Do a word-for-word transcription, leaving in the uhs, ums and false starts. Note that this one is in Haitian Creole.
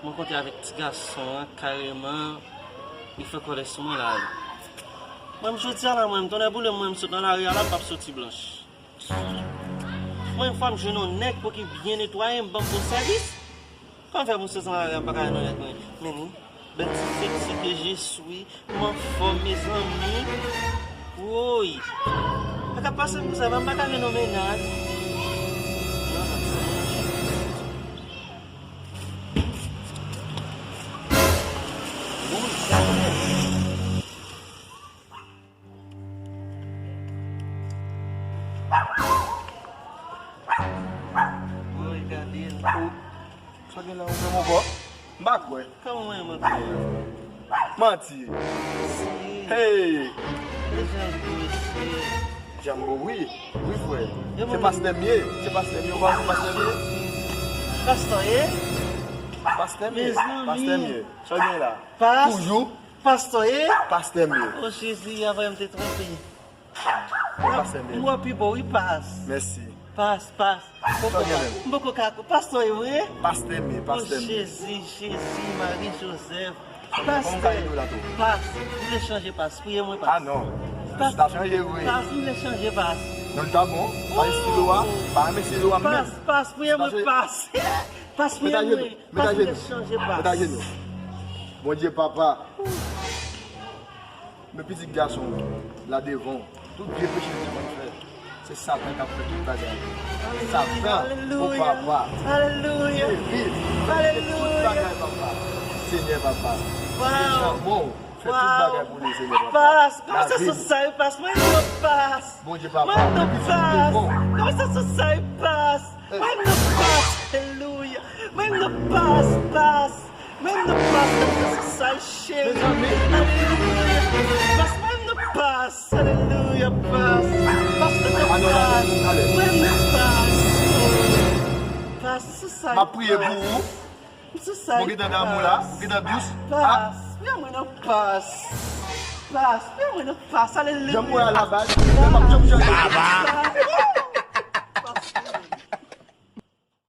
Mwen kontre avèk ti gason an, kareman, li fè kòlè sou mwen la. Mwen, jodi a la, mwen, tonnè boule, mwen, m sot nan lari a la, m p ap soti blanch. Mwen, yon fwa m jwenn yon nèg pou ki byen netwaye m, ban m bon sèvis. Kòman fè pou m soti nan lari a, m pa ka jwenn yon nèg, mwen? Men ni, bèl ti seksi ke je suis, m anfòm, mezanmi. Woy! Sa k ap pase m konsa, m pa ka jwenn yon mennaj. Non, non, sa manje. Woy, sa manje. Woy, gade l. Sa gen la, ou menm ankò? M pa kwè. Kòman mwen manke? Manti. Mesye. Hey! Deja l di mesye. Djanbo, wi. Wi, frè. Se pastè m ye. Se pastè m ye. Ou pa wè se pastè m ye? Pastè ye? Pastè m ye. Pastè m ye. Sa w gen la? Pas. Toujou. Pastè ye? Pastè m ye. O Jezi, avè m te twonpe. Pastè m ye. M wè pi bon, wi, pas. Mèsi. Pas, pas. M poko ka, m poko ka, pastè yo, wi. Pastè m ye, pastè m ye. O Jezi, Jezi, Mari, Jozèf. Pastè, pas, m vle chanje pas, priye mwen pas. Ah non. Pas, ta chanje vre. Pas, m vle chanje pas. Non, l ta bon. Pa estilo a, pa renmen estilo a menm. Pas, pas, priye mwen pas. Pas, priye mwen. Pas, m vle chanje pas. Mete ajenou. Bondye papa. Men pitit gason w la devan w, tout vye peche li te konn fè, se Satan k ap fè tout bagay. Satan, o papa, geri, fè tout bagay, papa. Senyè, papa, fè tout bagay pou li, Senyè, papa. Pas, kòman sa sou sa yo pas, mwen yo pas. Bondye, papa, mwen yo pas. Kòman sa sou sa yo pas, mwen yo pas. Alelouya. Mwen yo pas, pas. Mwen nan pas, sa cheri. Alelouya. Pas, mwen nan pas. Alelouya, pas. Pas, mwen nan pas. Mwen nan pas. Pas, sou sa. M ap priye pou ou. Sou sa. Ou gentan damou la, ou gentan dous. Pas, mwen nan pas. Pas, mwen nan pas. Alelouya. Janm wè a la baz, janm ap janm chanje.